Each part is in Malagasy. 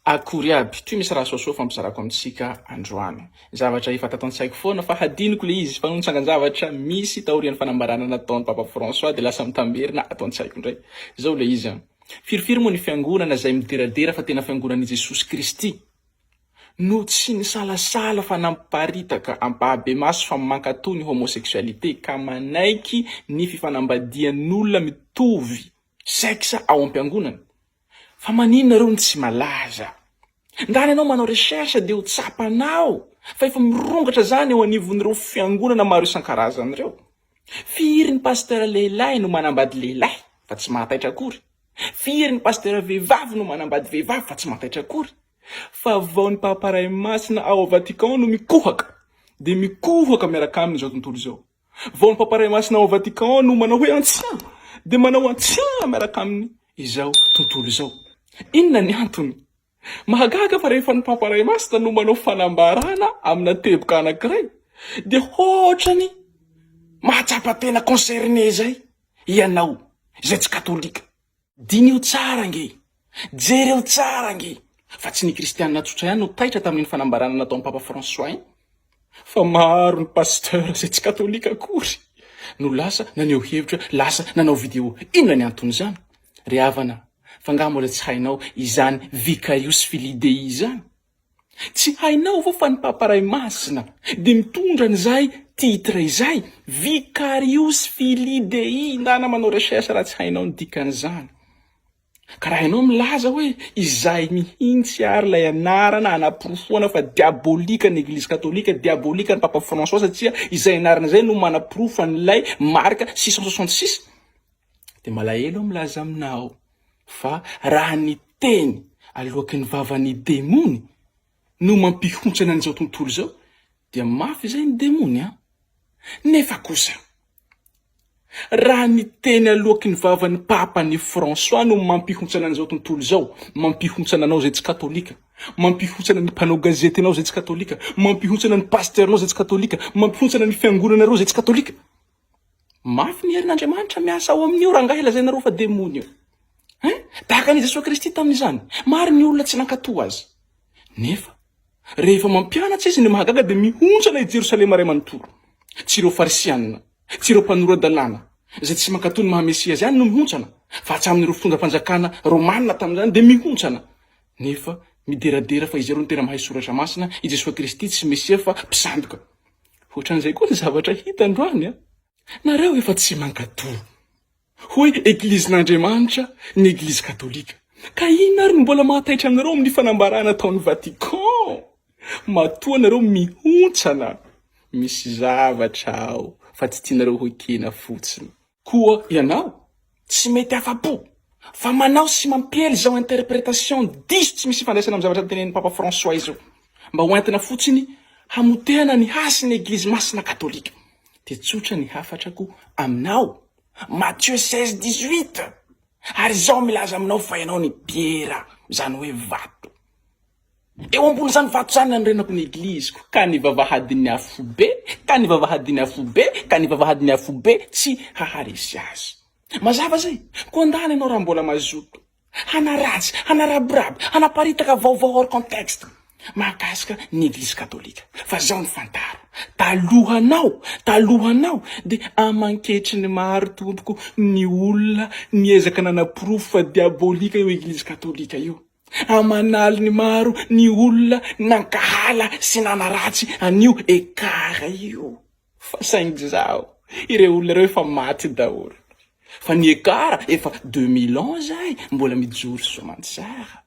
Akory aby, toy misy raha soasoa fampizarako amintsika androany. Zavatra efa tato an-tsaiko foana fa hadinoko le izy fa noho ny tsangan-javatra misy taorian'ny fanambarana nataon'i Papa François dia lasa mitamberina ato an-tsaiko indray. Izao le izy an. Firifiry moa ny fiangonana izay mideradera fa tena fiangonan'i Jesosy Kristy no tsy nisalasala fa nampiparitaka ampahabemaso fa mankatò ny homosexualité ka manaiky ny fifanambadian'olona mitovy sexe ao am-piangonana? Fa maninona reo no tsy malaza? Ndany ianao manao recherche dia ho tsapanao fa efa mirongatra zany eo anivon'ireo fiangonana maro isan-karazany ireo. Firy ny pasteur lehilahy no manambady lehilahy fa tsy mahataitra akory? Firy ny pasteur vehivavy no manambady vehivavy fa tsy mahataitra akory? Fa vao ny Papa Ray Masina ao Vatican no mikohaka dia mikohaka miaraka aminy izao tontolo izao. Vao ny Papa Ray Masina ao Vatican no manao hoe antsia dia manao antsia miaraka aminy izao tontolo izao. Inona ny antony? Mahagaga fa rehefa ny Papa Ray Masina no manao fanambarana amina teboka anankiray dia hoatrany mahatsapa tena concerné izay ianao izay tsy katolika. Diniho tsara ange! Jereo tsara ange! Fa tsy ny kristianina tsotra ihany no taitra tamin'iny fanambarana nataon'i Papa François iny, fa maro ny pasteur izay tsy katolika akory no lasa naneho hevitra, lasa nanao video. Inona ny anton'izany? Ry havana, fa angaha mbola tsy hainao izany Vicarius Filii Dei izany? Tsy hainao va fa ny Papa Ray Masina dia mitondra an'izay titre izay, Vicarius Filii Dei, ndana manao recherche raha tsy hainao ny dikan'izany. Ka raha ianao milaza hoe izay mihitsy ary ilay anarana anaporofoana fa diabolika ny Eglizy Katolika, diabolika ny Papa François satria izay anarana izay no manaporofo an'ilay marque 666, Dia malahelo aho milaza aminao fa raha ny teny aloaky ny vavan'ny demony no mampihontsana an'izao tontolo izao dia mafy izay ny demony an! Nefa kosa raha ny teny aloaky ny vavan'ny Papa ny François no mampihontsana an'izao tontolo izao, mampihontsana anao izay tsy katolika, mampihontsana ny mpanao gazetinao izay tsy katolika, mampihontsana ny pasteur-nao izay tsy katolika, mampihontsana ny fiangonanareo izay tsy katolika, Mafy ny herin'Andriamanitra miasa ao amin'io rangahy lazainareo fa demony io. Hein? Tahaka an'i Jesoa Kristy tamin'izany. Maro ny olona tsy nankatò azy. Nefa, rehefa mampianatra izy ny mahagaga dia mihontsana i Jerosalema iray manontolo. Tsy ireo Farisianina, tsy ireo mpanora-dalàna, izay tsy mankatò ny maha Mesia azy ihany no mihontsana, fa hatramin'ireo fitondram-panjakana romanina tamin'izany dia mihontsana. Nefa, mideradera fa izy ireo no tena mahay soratra masina, i Jesoa Kristy tsy Mesia fa mpisandoka. Ohatran'izay koa ny zavatra hita androany a! Nareo efa tsy mankato hoe eglizin'Andriamanitra ny eglizy katolika. Ka inona ary no mbola mahataitra anareo amin'ny fanambarana ataon'ny Vatican? Matoa nareo mihontsana, misy zavatra ao fa tsy tianareo ho ekena fotsiny. Koa ianao tsy mety afa-po fa manao sy mampiely izao interprétation diso tsy misy ifandraisana amin'ny zavatra notenenin'i Papa François izao mba ho entina fotsiny hamotehana ny hasin'ny Eglizy Masina Katolika. Dia tsotra ny hafatrako aminao, Matthieu 16, 18, Ary izaho milaza aminao fa ianao ny Piera, izany hoe vato. Eo ambonin'izany vato izany nanorenako ny Egliziko, ka ny vavahadin'ny afobe, ka ny vavahadin'ny afobe, ka ny vavahadin'ny afobe tsy haharesy azy. Mazava izay? Koa andana ianao raha mbola mazoto hanaratsy, hanarabiraby, hanaparitaka vaovao hors contexte mahakasika ny Eglizy Katolika. Fa izao no fantaro, talohanao, talohanao dia aman-ketriny maro tompoko ny olona niezaka nanaporofo fa diabolika io Eglizy Katolika io. Aman'aliny maro ny olona nankahala sy nanaratsy an'io ekara io. Fa saingy zaho, ireo olona ireo efa maty daholo. Fa ny ekara efa 2000 ans zay mbola mijoro soamantsara.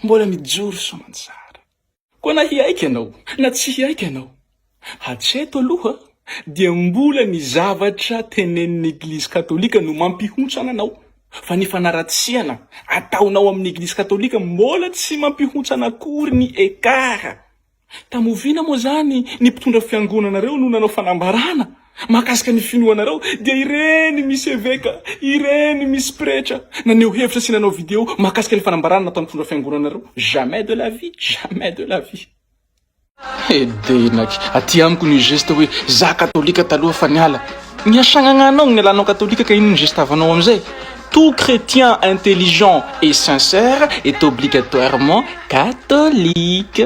Mbola mijoro soamantsara. Koa na hiaiky ianao na tsy hiaiky ianao, hatreto aloha dia mbola ny zavatra tenenin'ny Eglizy Katolika no mampihontsana anao, fa ny fanaratsiana ataonao amin'ny Eglizy Katolika mbola tsy mampihontsana akory ny ekara. Tamoviana moa izany ny mpitondra fiangonanareo no nanao fanambarana mahakasika ny finoanareo dia ireny misy eveka, ireny misy pretra naneho hevitra sy nanao video mahakasika ny fanambarana nataon'ny mpitondra fiangonanareo? Jamais de la vie, jamais de la vie. Edenaky, aty amiko ny geste hoe za katolika taloha fa niala. Ny hasagnagna anao ny nialanao katolika ka ino ny geste avanao amizay? Tout chrétien intelligent et sincère est obligatoirement catholique.